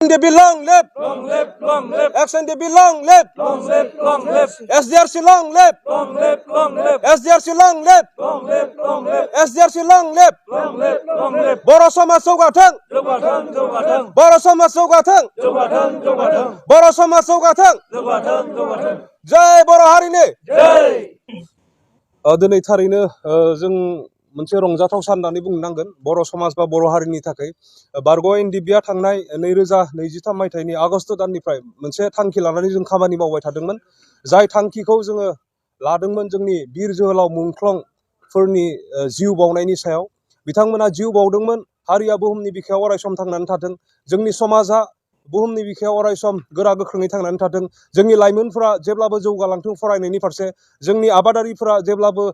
SNDP long live! Long live, long live, SNDP long live! long live, long live, SDRC long live! long live, long live, SDRC long live! long live, long live, SDRC long live! long live, long live. बर' समाज जौगाथों! जौगाथों, जौगाथों, बर' समाज जौगाथों! जौगाथों, जौगाथों, बर' समाज जौगाथों! जौगाथों, जौगाथों। जय बर' हारिनि! जय। दिनै थारैनो जों मोनसे रंजाथाव सान होननानै बुंनो नांगोन बर' समाज बा बर' हारिनि थाखाय बारग' एनडिबिआ थांनाय 2023 मायथाइनि आगस्ट दाननिफ्राय मोनसे थांखि लानानै जों खामानि मावबाय थादोंमोन जाय थांखिखौ जोङो लादोंमोन जोंनि बिर जोहोलाव मुंख्लंफोरनि जिउ बावनायनि सायाव बिथांमोना जिउ बावदोंमोन हारिया बुहुमनि बिखायाव अरायसम थांनानै थाथों जोंनि समाजा बुहुमनि बिखायाव अरायसम गोरा गोख्रोङै थांनानै थाथों जोंनि लाइमोनफोरा जेब्लाबो जौगालांथों फरायनायनि फारसे जोंनि आबादारिफोरा जेब्लाबो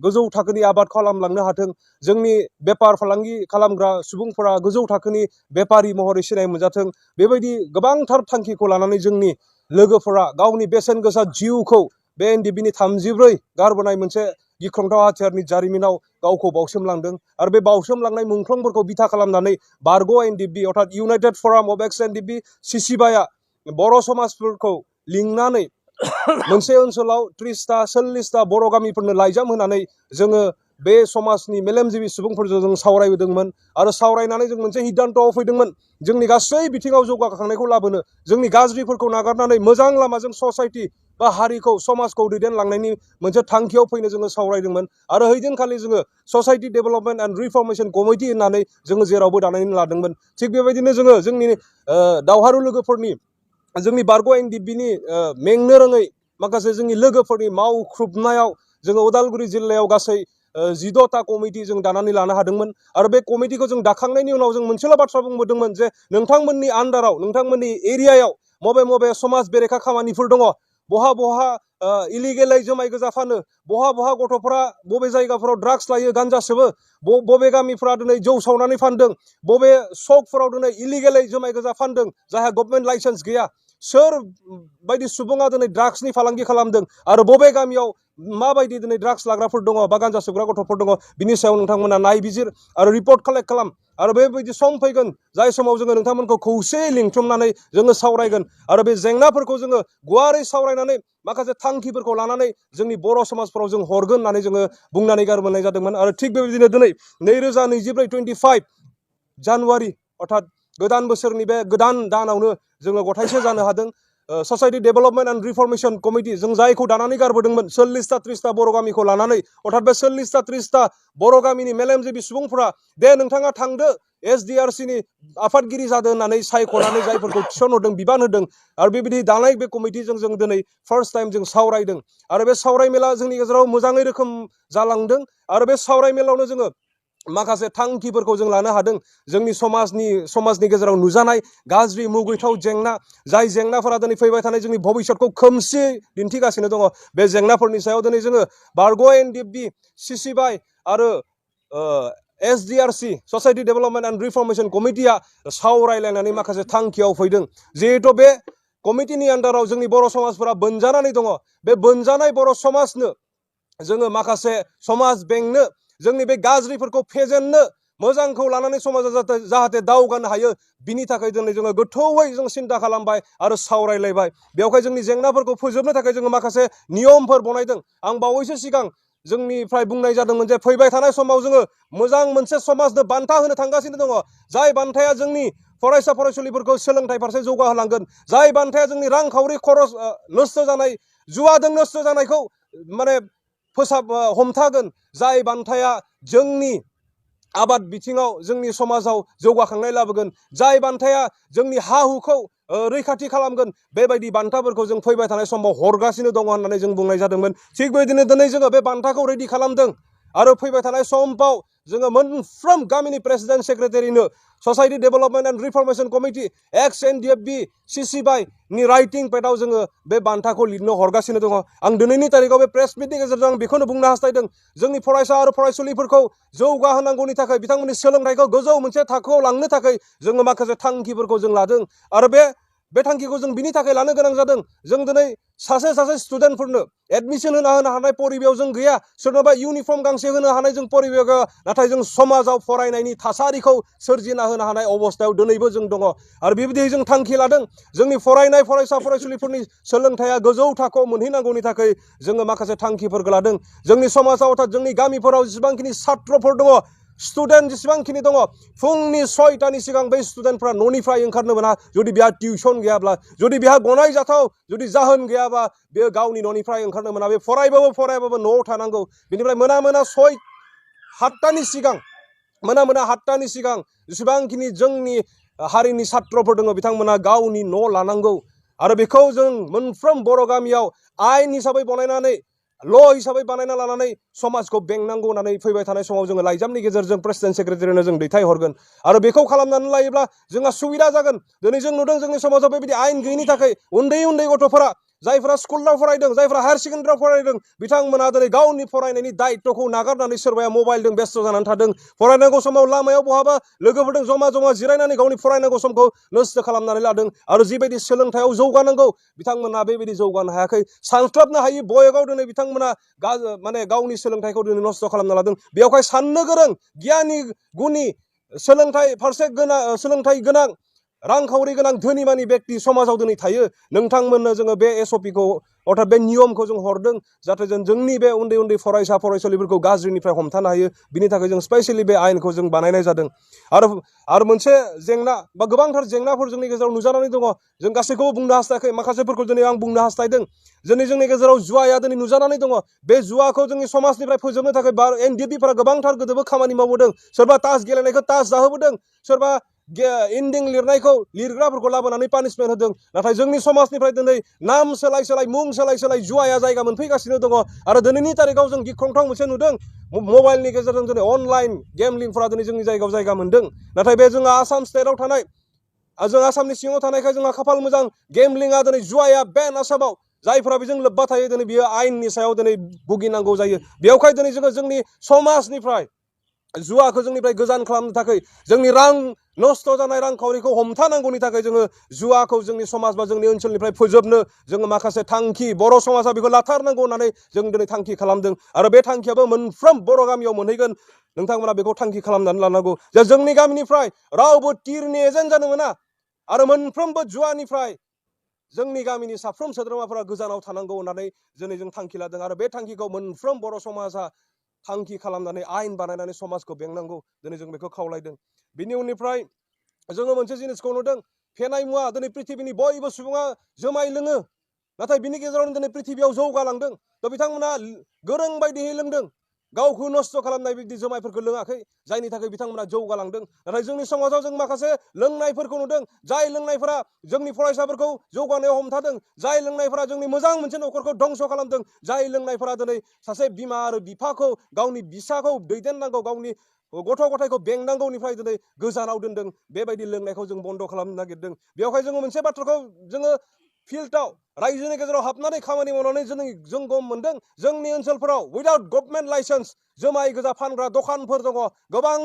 गोजौ थाखोनि आबाद खालामलांनो हाथों जोंनि बेफार फालांगि खालामग्रा सुबुंफोरा गोजौ थाखोनि बेफारि महरै सिनाय मोनजाथों बेबायदि गोबांथार थांखिखौ लानानै जोंनि लोगोफोरा गावनि बेसेन गोसा जिउखौ बे एनडिबिनि 34 गारबोनाय मोनसे गिख्रंथाव हाथियारनि जारिमिनाव गावखौ बावसोमलांदों आरो बे बावसोमलांनाय मुंख्लंफोरखौ बिथा खालामनानै बारग' एनडिबि अर्थात इउनाइटेड फराम अफ एक्स एनडिबि सिसिबाया बर' समाजफोरखौ लिंनानै मोनसे ओनसोलाव 30टा 40टा बर' गामिफोरनो लाइजाम होनानै जोङो बे समाजनि मेलेमजिबि सुबुंफोरजों जों सावरायबोदोंमोन आरो सावरायनानै जों मोनसे सिद्धान्तआव फैदोंमोन जोंनि गासै बिथिङाव जौगाखांनायखौ लाबोनो जोंनि गाज्रिफोरखौ नागारनानै मोजां लामाजों ससाइटि बा हारिखौ समाजखौ दैदेनलांनायनि मोनसे थांखियाव फैनो जोङो सावरायदोंमोन आरो हैदिनखालि जोङो society development and reformation committee होननानै जोङो जेरावबो दानानै लादोंमोन थिग बेबायदिनो जोङो जोंनि दावहारु लोगोफोरनि जोंनि बारग' एनडिबिनि मेंनो रोङै माखासे जोंनि लोगोफोरनि मावख्रुबनायाव जोङो उदालगुरि जिल्लायाव गासै 16टा कमिटि जों दानानै लानो हादोंमोन आरो बे कमिटिखौ जों दाखांनायनि उनाव जों मोनसेल' बाथ्रा बुंबोदोंमोन जे नोंथांमोननि आन्दाराव नोंथांमोननि एरियायाव मबे मबे समाज बेरेखा खामानिफोर दङ बहा बहा इलिगेलै जुमाय गोजा फानो बहा बहा गथ'फोरा बबे जायगाफोराव ड्राग्स लायो गान्जा सोबो बबे गामिफोरा दिनै जौ सावनानै फानदों बबे सकफोराव दिनै इलिगेलै जुमाय गोजा फानदों जायहा गभर्नमेन्ट लाइसेन्स गैया सोर बायदि सुबुङा दिनै ड्राग्सनि फालांगि खालामदों आरो बबे गामियाव माबायदि दिनै ड्राग्स लाग्राफोर दङ बा गान्जा सोबग्रा गथ'फोर दङ बिनि सायाव नोंथांमोना नायबिजिर आरो रिपर्ट कालेक्ट खालाम आरो बेबायदि सम फैगोन जाय समाव जोङो नोंथांमोनखौ खौसेयै लिंथुमनानै जोङो सावरायगोन आरो बे जेंनाफोरखौ जोङो गुवारै सावरायनानै माखासे थांखिफोरखौ लानानै जोंनि बर' समाजफोराव जों हरगोन होननानै जोङो बुंनानै गारबोनाय जादोंमोन आरो थिग बेबायदिनो दिनै 2024 जानुवारि अर्थात गोदान बोसोरनि बे गोदान दानावनो जोङो गथायसे जानो हादों society development and reformation committee जों जायखौ दानानै गारबोदोंमोन 40टा 30टा बर' गामिखौ लानानै अर्थात बे 40टा 30टा बर' गामिनि मेलेमजिबि सुबुंफोरा दे नोंथाङा थांदो एसडिआरसिनि आफादगिरि जादों होननानै सायख'नानै जायफोरखौ थिसनहरदों बिबान होदों आरो बेबायदि दानाय बे कमिटिजों जों दिनै फार्स्ट टाइम जों सावरायदों आरो बे सावरायमेला जोंनि गेजेराव मोजाङै रोखोम जालांदों आरो बे सावरायमेलावनो जोङो माखासे थांखिफोरखौ जों लानो हादों जोंनि समाजनि गेजेराव नुजानाय गाज्रि मुगैथाव जेंना जाय जेंनाफोरा दिनै फैबाय थानाय जोंनि भबिष्यतखौ खोमसि दिन्थिगासिनो दङ बे जेंनाफोरनि सायाव दिनै जोङो बारग' एनडिबि सिसिबाइ आरो एसडिआरसि ससाइटि डेभेलपमेन्ट एन्ड रिफर्मेशन कमिटिया सावरायलायनानै माखासे थांखियाव फैदों जिहेथु बे कमिटिनि आन्दाराव जोंनि बर' समाजफोरा बोनजानानै दङ बे बोनजानाय बर' समाजनो जोङो माखासे समाज बेंनो जोंनि बे गाज्रिफोरखौ फेजेननो मोजांखौ लानानै समाजा जाहाथे दावगानो हायो बिनि थाखाय दिनै जोङो गोथौयै जों सिन्था खालामबाय आरो सावरायलायबाय बेवहाय जोंनि जेंनाफोरखौ फोजोबनो थाखाय जोङो माखासे नियमफोर बनायदों आं बावैसो सिगां जोंनिफ्राय बुंनाय जादोंमोन जे फैबाय थानाय समाव जोङो मोजां मोनसे समाजनो बान्था होनो थांगासिनो दङ जाय बान्थाया जोंनि फरायसा फरायसुलिफोरखौ सोलोंथाइ फारसे जौगाहोलांगोन जाय बान्थाया जोंनि रांखावरि खरस नस्थ' जानाय जुवाजों नस्थ' जानायखौ माने हमथागोन जाय बान्थाया जोंनि आबाद बिथिङाव जोंनि समाजाव जौगाखांनाय लाबोगोन जाय बान्थाया जोंनि हा हुखौ रैखाथि खालामगोन बेबायदि बान्थाफोरखौ जों फैबाय थानाय समाव हरगासिनो दङ होननानै जों बुंनाय जादोंमोन थिग बेबायदिनो दिनै जोङो बे बान्थाखौ रेडि खालामदों आरो फैबाय थानाय समाव जोङो मोनफ्रोम गामिनि प्रेसिडेन्ट सेक्रेटारिनो society development and reformation committee ex NDFB सिसिबाइ नि राइटिं पेडआव जोङो बे बान्थाखौ लिरनो हरगासिनो दङ आं दिनैनि तारिखाव बे प्रेस मिटनि गेजेरजों आं बेखौनो बुंनो हास्थायदों जोंनि फरायसा आरो फरायसुलिफोरखौ जौगाहोनांगौनि थाखाय बिथांमोननि सोलोंथाइखौ गोजौ मोनसे थाखोआव लांनो थाखाय जोङो माखासे थांखिफोरखौ जों लादों आरो बे बे थांखिखौ जों बिनि थाखाय लानो गोनां जादों जों दिनै सासे स्टुडेन्टफोरनो एडमिसन होनो हानाय परिबेयाव जों गैया सोरनोबा इउनिफर्म गांसे होनो हानाय जों परिबेयाव गैया नाथाय जों समाजाव फरायनायनि थासारिखौ सोरजिना होनो हानाय अबस्थायाव दिनैबो जों दङ आरो बेबायदि जों थांखि लादों जोंनि फरायनाय फरायसा फरायसुलिफोरनि सोलोंथाइया गोजौ थाखोआव मोनहैनांगौनि थाखाय जोङो माखासे थांखिफोरखौ लादों जोंनि समाजाव अर्थात जोंनि गामिफोराव जेसेबांखिनि छात्रफोर दङ स्टुडेन्ट जेसेबांखिनि दङ फुंनि 6टानि सिगां बै स्टुडेन्टफ्रा न'निफ्राय ओंखारनो मोना जुदि बिहा टिउसन गैयाब्ला जुदि बिहा गनायजाथाव जुदि जाहोन गैयाबा बे गावनि न'निफ्राय ओंखारनो मोना बे फरायबाबो न'आव थानांगौ बिनिफ्राय मोना 7टानि सिगां मोना 7टानि सिगां जेसेबांखिनि जोंनि हारिनि छात्रफोर दङ बिथांमोना गावनि न' लानांगौ आरो बेखौ जों मोनफ्रोम बर' गामियाव आयेन हिसाबै बनायनानै ल' हिसाबै बानायना लानानै समाजखौ बेंनांगौ होननानै फैबाय थानाय समाव जोङो लाइजामनि गेजेरजों प्रेसिडेन्ट सेक्रेटारिनो जों दैथायहरगोन आरो बेखौ खालामनानै लायोब्ला जोंहा सुबिदा जागोन दिनै जों नुदों जोंनि समाजाव बेबायदि आयेन गैयिनि थाखाय उन्दै गथ'फोरा जायफोरा स्कुलाव फरायदों जायफोरा हायार सेकेन्डारियाव फरायदों बिथांमोना दिनै गावनि फरायनायनि दायित्वखौ नागारनानै सोरबाया मबाइलजों बेस्थ' जानानै थादों फरायनांगौ समाव लामायाव बहाबा लोगोफोरजों जमा जिरायनानै गावनि फरायनांगौ समखौ नस्थ' खालामनानै लादों आरो जिबायदि सोलोंथायाव जौगानांगौ बिथांमोना बेबायदि जौगानो हायाखै सानस्लाबनो हायि बयगाव दिनै बिथांमोना माने गावनि सोलोंथाइखौ दिनै नस्थ' खालामना लादों बेवहाय साननो गोरों गियानि गुनि सोलोंथाइ फारसे सोलोंथाइ गोनां रांखावरि गोनां धोनिमानि बेक्ति समाजाव दिनै थायो नोंथांमोननो जोङो बे एसअपिखौ अर्थात बे नियमखौ जों हरदों जाहाथे जों जोंनि बे उन्दै फरायसा फरायसुलिफोरखौ गाज्रिनिफ्राय हमथानो हायो बिनि थाखाय जों स्पेसियेलि बे आयेनखौ जों बानायनाय जादों आरो मोनसे जेंना बा गोबांथार जेंनाफोर जोंनि गेजेराव नुजानानै दङ जों गासैखौबो बुंनो हास्थायाखै माखासेफोरखौ दिनै आं बुंनो हास्थायदों जोंनि गेजेराव जुवाया दिनै नुजानानै दङ बे जुवाखौ जोंनि समाजनिफ्राय फोजोबनो थाखाय एनडिएफबिफोरा गोबांथार गोदोबो खामानि मावबोदों सोरबा तास गेलेनायखौ तास जाहोबोदों सोरबा इन्दिं लिरनायखौ लिरग्राफोरखौ लाबोनानै पानिशमेन्ट होदों नाथाय जोंनि समाजनिफ्राय दिनै नाम सोलाय मुं सोलाय जुवाया जायगा मोनफैगासिनो दङ आरो दिनैनि तारिखाव जों गिख्रंथाव मोनसे नुदों मबाइलनि गेजेरजों दिनै अनलाइन गेमलिंफोरा दिनै जोंनि जायगायाव जायगा मोनदों नाथाय बे जोंहा आसाम स्टेटआव थानाय जों आसामनि सिङाव थानायखाय जोंहा खाफाल मोजां गेमलिंआ दिनै जुवाया बेन आसामाव जायफोरा बेजों लोब्बा थायो दिनै बियो आयेननि सायाव दिनै भुगिनांगौ जायो बेवहाय दिनै जोङो जोंनि समाजनिफ्राय जुवाखौ जोंनिफ्राय गोजान खालामनो थाखाय जोंनि रां नस्थ' जानाय रांखावरिखौ हमथानांगौनि थाखाय जोङो जुवाखौ जोंनि समाज बा जोंनि ओनसोलनिफ्राय फोजोबनो जोङो माखासे थांखि बर' समाजा बेखौ लाथारनांगौ होननानै जों दिनै थांखि खालामदों आरो बे थांखियाबो मोनफ्रोम बर' गामियाव मोनहैगोन नोंथांमोना बेखौ थांखि खालामनानै लानांगौ जे जोंनि गामिनिफ्राय रावबो तिरनि एजेन्ट जानो मोना आरो मोनफ्रोमबो जुवानिफ्राय जोंनि गामिनि साफ्रोम सोद्रोमाफोरा गोजानाव थानांगौ होननानै दिनै जों थांखि लादों आरो बे थांखिखौ मोनफ्रोम बर' समाजा थांखि खालामनानै आयेन बानायनानै समाजखौ बेंनांगौ दिनै जों बेखौ खावलायदों बिनि उननिफ्राय जोङो मोनसे जिनिसखौ नुदों फेनाय मुवा दिनै पृथिबिनि बयबो सुबुङा जुमाय लोङो नाथाय बिनि गेजेरावनो दिनै पृथिबियाव जौगालांदों थ' बिथांमोना गोरों बायदियै लोंदों गावखौ नस्थ' खालामनाय बिदि जुमायफोरखौ लोङाखै जायनि थाखाय बिथांमोना जौगालांदों नाथाय जोंनि समाजाव जों माखासे लोंनायफोरखौ नुदों जाय लोंनायफोरा जोंनि फरायसाफोरखौ जौगानायाव हमथादों जाय लोंनायफोरा जोंनि मोजां मोनसे न'खरखौ धंस' खालामदों जाय लोंनायफोरा दिनै सासे बिमा आरो बिफाखौ गावनि फिसाखौ दैदेननांगौ गावनि गथ' गथायखौ बेंनांगौनिफ्राय दिनै गोजानाव दोनदों बेबायदि लोंनायखौ जों बन्द' खालामनो नागिरदों बेवहाय जोङो मोनसे बाथ्राखौ जोङो फिल्डआव रायजोनि गेजेराव हाबनानै खामानि मावनानै जों गम मोनदों जोंनि ओनसोलफोराव उइदाउट गभर्नमेन्ट लाइसेन्स जुमाय गोजा फानग्रा दखानफोर दङ गोबां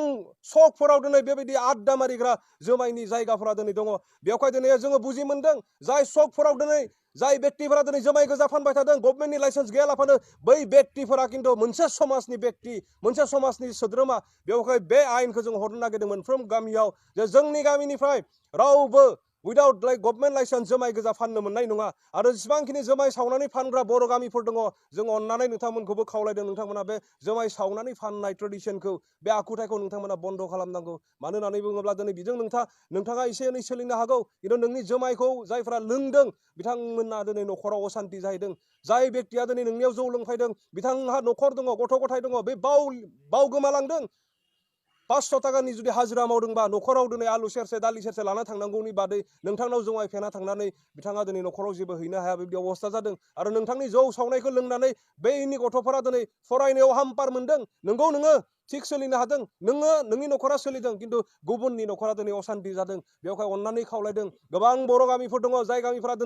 सकफोराव दिनै बेबायदि आड्डा मारिग्रा जुमायनि जायगाफोरा दिनै दङ बेवहाय दिनै जोङो बुजि मोनदों जाय सकफोराव दिनै जाय बेक्तिफोरा दिनै जुमाय गोजा फानबाय थादों गभर्नमेन्टनि लाइसेन्स गैयालाफानो बै बेक्तिफोरा खिन्थु मोनसे समाजनि बेक्ति मोनसे समाजनि सोद्रोमा बेवहाय बे आयेनखौ जों हरनो नागिरदों मोनफ्रोम गामियाव जे जोंनि गामिनिफ्राय रावबो उइदाउट गभर्नमेन्ट लाइसेन्स जुमाय गोजा फाननो मोननाय नङा आरो जेसेबांखिनि जुमाय सावनानै फानग्रा बर' गामिफोर दङ जों अननानै नोंथांमोनखौबो खावलायदों नोंथांमोना बे जुमाय सावनानै फाननाय ट्रेडिसनखौ बे आखुथायखौ नोंथांमोना बन्द' खालामनांगौ मानो होननानै बुङोब्ला दिनै बेजों नोंथाङा एसे एनै सोलिनो हागौ खिन्थु नोंनि जुमायखौ जायफ्रा लोंदों बिथांमोना दिनै न'खराव असान्ति जाहैदों जाय बेक्तिया दिनै नोंनियाव जौ लोंफैदों बिथांहा न'खर दङ गथ' गथाय दङ बे बाव गोमालांदों 500 थाखानि जुदि हाजिरा मावदोंबा न'खराव दिनै आलु सेरसे दालि सेरसे लाना थांनांगौनि बादै नोंथांनाव जुमाय फेना थांनानै बिथाङा दिनै न'खराव जेबो हैनो हाया बेबायदि अबस्था जादों आरो नोंथांनि जौ सावनायखौ लोंनानै बैनि गथ'फोरा दिनै फरायनायाव हाम्पार मोनदों नोंगौ नोङो थिग सोलिनो हादों नोङो नोंनि न'खरा सोलिदों खिन्थु गुबुननि न'खरा दिनै असान्ति जादों बेवहाय अननानै खावलायदों गोबां बर' गामिफोर दङ जाय गामिफोरा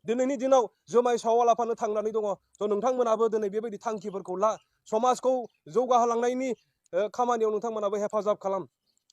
दिनैनि दिनाव जुमाय सावालाफानो थांनानै दङ थ' नोंथांमोनाबो दिनै बेबायदि थांखिफोरखौ ला समाजखौ जौगाहोलांनायनि खामानियाव नोंथांमोनाबो हेफाजाब खालाम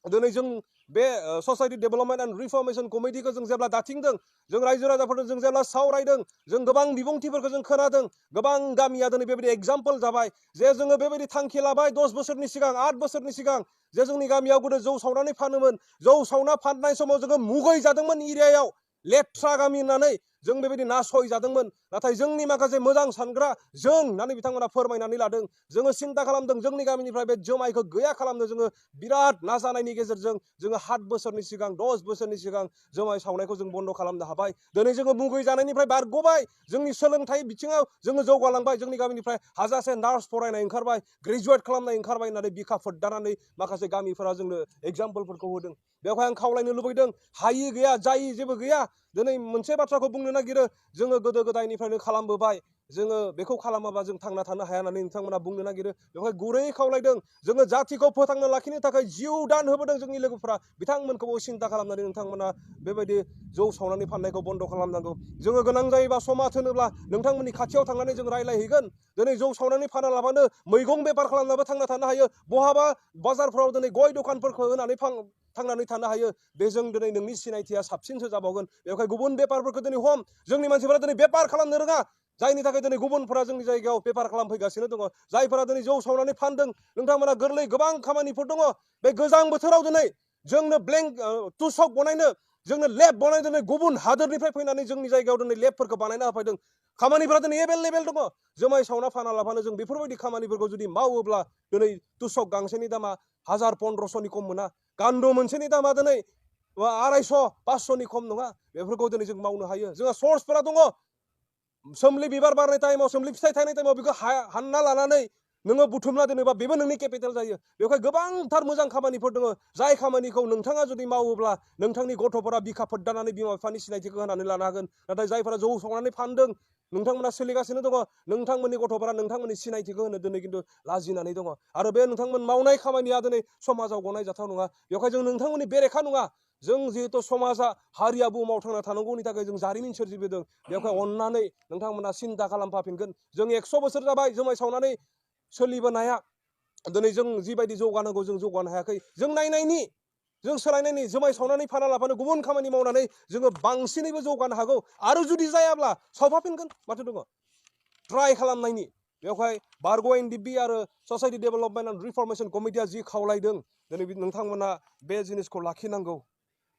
दिनै जों बे ससाइटि डेभेलपमेन्ट एन्ड रिफर्मेशन कमिटिखौ जों जेब्ला दाथिंदों जों रायजो राजाफोरजों जों जेब्ला सावरायदों जों गोबां बिबुंथिफोरखौ जों खोनादों गोबां गामिया दिनै बेबायदि एग्जाम्पल जाबाय जे जोङो बेबायदि थांखि लाबाय 10 बोसोरनि सिगां 8 बोसोरनि सिगां जे जोंनि गामियाव गोदो जौ सावनानै फानोमोन जौ सावना फाननाय समाव जोङो मुगै जादोंमोन एरियायाव लेथ्रा गामि होननानै जों बेबायदि नासय जादोंमोन नाथाय जोंनि माखासे मोजां सानग्रा जों होननानै बिथांमोना फोरमायनानै लादों जोङो सिन्ता खालामदों जोंनि गामिनिफ्राय बे जुमायखौ गैया खालामनो जोङो बिराद नाजानायनि गेजेरजों जोङो 7 बोसोरनि सिगां 10 बोसोरनि सिगां जुमाय सावनायखौ जों बन्द खालामनो हाबाय दिनै जोङो मुगै जानायनिफ्राय बारगबाय जोंनि सोलोंथाइ बिथिङाव जोङो जौगालांबाय जोंनि गामिनिफ्राय हाजासे नार्स फरायनाय ओंखारबाय ग्रेजुवेट खालामनाय ओंखारबाय होननानै बिखा फोरदानानै माखासे गामिफोरा जोंनो एग्जाम्पलफोरखौ होदों बेवहाय आं खावलायनो लुबैदों हायि गैया जायि जेबो गैया दिनै मोनसे बाथ्राखौ बुंनो नागिरो जोङो गोदो गोदायनिफ्रायनो खालामबोबाय जोङो बेखौ खालामाबा जों थांना थानो हाया होननानै नोंथांमोना बुंनो नागिरो बेवहाय गुरै खावलायदों जोङो जातिखौ फोथांना लाखिनो थाखाय जिउ दान होबोदों जोंनि लोगोफोरा बिथांमोनखौबो सिन्ता खालामनानै नोंथांमोना बेबायदि जौ सावनानै फाननायखौ बन्द खालामनांगौ जोङो गोनां जायोबा समा थोनोब्ला नोंथांमोननि खाथियाव थांनानै जों रायलायहैगोन दिनै जौ सावनानै फाना लाबानो मैगं बेफार खालामनाबो थांना थानो हायो बहाबा बाजारफ्राव दिनै गय दखानफोरखौ होनानै थांनानै थानो हायो बेजों दिनै नोंनि सिनायथिया साबसिनसो जाबावगोन बेवहाय गुबुन बेफारफोरखौ दिनै हम जोंनि मानसिफोरा दिनै बेफार खालामनो रोङा जायनि थाखाय दिनै गुबुनफोरा जोंनि जायगायाव बेफार खालामफैगासिनो दङ जायफोरा दिनै जौ सावनानै फानदों नोंथांमोना गोरलै गोबां खामानिफोर दङ बे गोजां बोथोराव दिनै जोंनो तुसक बनायनो जोंनो लेब बनायनो दिनै गुबुन हादोरनिफ्राय फैनानै जोंनि जायगायाव दिनै लेबफोरखौ बानायना होफैदों खामानिफोरा दिनै एभेलेबेल दङ जुमाय सावना फाना लाफानो जों बेफोरबायदि खामानिफोरखौ जुदि मावोब्ला दिनै तुसक गांसेनि दामा 1000-1500नि खम मोना गान्द मोनसेनि दामा दिनै 250-500नि खम नङा बेफोरखौ दिनै जों मावनो हायो जोंहा सर्सफोरा दङ सोमलि बिबार बारनाय टाइमाव सोमलि फिथाइ थायनाय टाइमाव बेखौ हानना लानानै नोङो बुथुमना दोनोबा बेबो नोंनि केपिटेल जायो बेवहाय गोबांथार मोजां खामानिफोर दङ जाय खामानिखौ नोंथाङा जुदि मावोब्ला नोंथांनि गथ'फोरा बिखा फोरदानानै बिमा बिफानि सिनायथिखौ होनानै लानो हागोन नाथाय जायफोरा जौ सावनानै फानदों नोंथांमोना सोलिगासिनो दङ नोंथांमोननि गथ'फोरा नोंथांमोननि सिनायथिखौ होनो दिनै खिन्थु लाजिनानै दङ आरो बे नोंथांमोन मावनाय खामानिया दिनै समाजाव गनायजाथाव नङा बेवहाय जों नोंथांमोननि बेरेखा नङा जों जिहेतु समाजा हारिया बुहुमाव थांना थानांगौनि थाखाय जों जारिमिन सोरजिबोदों बेवहाय अननानै नोंथांमोना सिन्ता खालामफाफिनगोन जों 100 बोसोर जाबाय जुमाय सावनानै सोलिबोनाया दिनै जों जिबायदि जौगानांगौ जों जौगानो हायाखै जों नायनायनि जों सोलायनायनि जुमाय सावनानै फाना लाफानो गुबुन खामानि मावनानै जोङो बांसिनैबो जौगानो हागौ आरो जुदि जायाब्ला सावफाफिनगोन माथो दङ ट्राइ खालामनायनि बेवहाय बारग' एनडिपि आरो ससाइटि डेभेलपमेन्ट एन्ड रिफर्मेशन कमिटिया जि खावलायदों दिनै नोंथांमोना बे जिनिसखौ लाखिनांगौ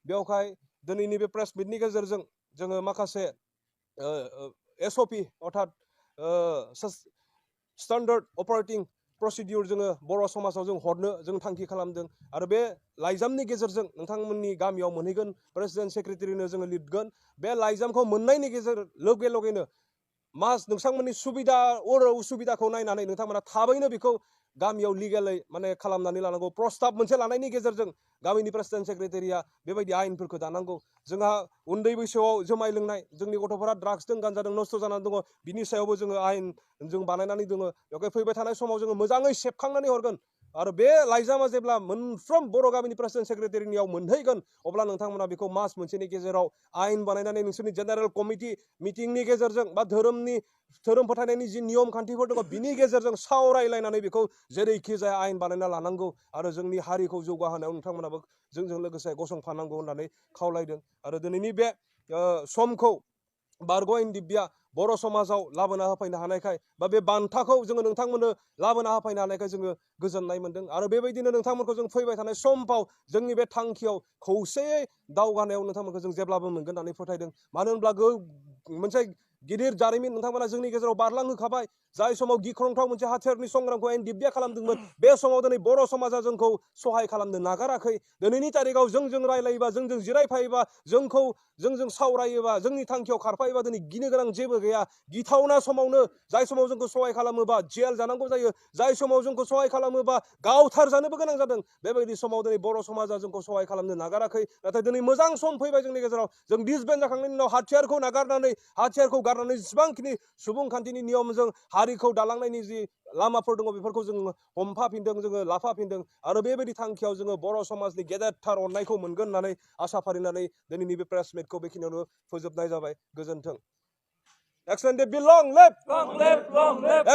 बेवहाय दिनैनि बे प्रेस मिटनि गेजेरजों जोङो माखासे SOP अर्थात स्टैंडर्ड ऑपरेटिंग प्रसिडिउर जोङो बर' समाजाव जों हरनो जों थांखि खालामदों आरो बे लाइजामनि गेजेरजों नोंथांमोननि गामियाव मोनहैगोन प्रेसिडेन्ट सेक्रेटारिनो जोङो लिरगोन बे लाइजामखौ मोननायनि लगे लगेनो नोंथांमोननि सुबिदा उसुबिदाखौ नायनानै नोंथांमोना थाबैनो बेखौ गामियाव लिगेलै माने खालामनानै लानांगौ प्रस्ताब मोनसे लानायनि गेजेरजों गामिनि प्रेसिडेन्ट सेक्रेटारिया बेबायदि आयेनफोरखौ दानांगौ जोंहा उन्दै बैसोआव जुमाय लोंनाय जोंनि गथ'फोरा ड्राग्सजों गानजादों नस्थ' जानानै दङ बिनि सायावबो जोङो आयेन जों बानायनानै दङ बेवहाय फैबाय थानाय समाव जोङो मोजाङै सेबखांनानै हरगोन आरो बे लाइजामा जेब्ला मोनफ्रोम बर' गामिनि प्रेसिडेन्ट सेक्रेटारिनियाव मोनहैगोन अब्ला नोंथांमोना बेखौ मास मोनसेनि गेजेराव आयेन बानायनानै नोंसोरनि जेनेरेल कमिटि मिटिंनि गेजेरजों बा धोरोम फोथायनायनि जि नियम खान्थिफोर दङ बिनि गेजेरजों सावरायलायनानै बेखौ जेरैखि जाया आयेन बानायना लानांगौ आरो जोंनि हारिखौ जौगाहोनायाव नोंथांमोनाबो जोंजों लोगोसे गसंफानांगौ होननानै खावलायदों आरो दिनैनि बे समखौ बारग' एनडिपिआ बर' समाजाव लाबोना होफैनो हानायखाय बा बे बान्थाखौ जोङो नोंथांमोननो लाबोना होफैनो हानायखाय जोङो गोजोननाय मोनदों आरो बेबायदिनो नोंथांमोनखौ जों फैबाय थानाय समफाव जोंनि बे थांखियाव खौसेयै दावगानायाव नोंथांमोनखौ जों जेब्लाबो मोनगोन होननानै फोथायदों मानो होनब्ला मोनसे गिदिर जारिमिन नोंथांमोना जोंनि गेजेराव बारलांहोखाबाय जाय समाव गिख्रंथाव मोनसे हाथियारनि संग्रामखौ एनडिपिआ खालामदोंमोन बे समाव दिनै बर' समाजा जोंखौ सहाय खालामनो नागाराखै दिनैनि तारिखाव जोंजों रायलायोबा जोंजों जिरायफायोबा जोंजों सावरायोबा जोंनि थांखियाव खारफायोबा दिनै गिनो गोनां जेबो गैया गिथावना समावनो जाय समाव जोंखौ सहाय खालामोबा जेल जानांगौ जायो जाय समाव जोंखौ सहाय खालामोबा गावथार जानोबो गोनां जादों बेबायदि समाव दिनै बर' समाजा जोंखौ सहाय खालामनो नागाराखै नाथाय दिनै मोजां सम फैबाय जोंनि गेजेराव जों डिसबेन्ड जाखांनायनि उनाव हाथियारखौ गारनानै जेसेबांखिनि सुबुंखान्थिनि नियमजों हारिखौ दालांनायनि जि लामाफोर दङ बेफोरखौ जों हमफाफिनदों जोङो लाफाफिनदों आरो बेबायदि थांखियाव जोङो बर' समाजनि गेदेरथार अननायखौ मोनगोन होननानै आसा फारिनानै दिनैनि बे प्रेस मिटखौ बेखिनियावनो फोजोबनाय जाबाय गोजोन्थों। Excellent. Long live! Long live! Long live!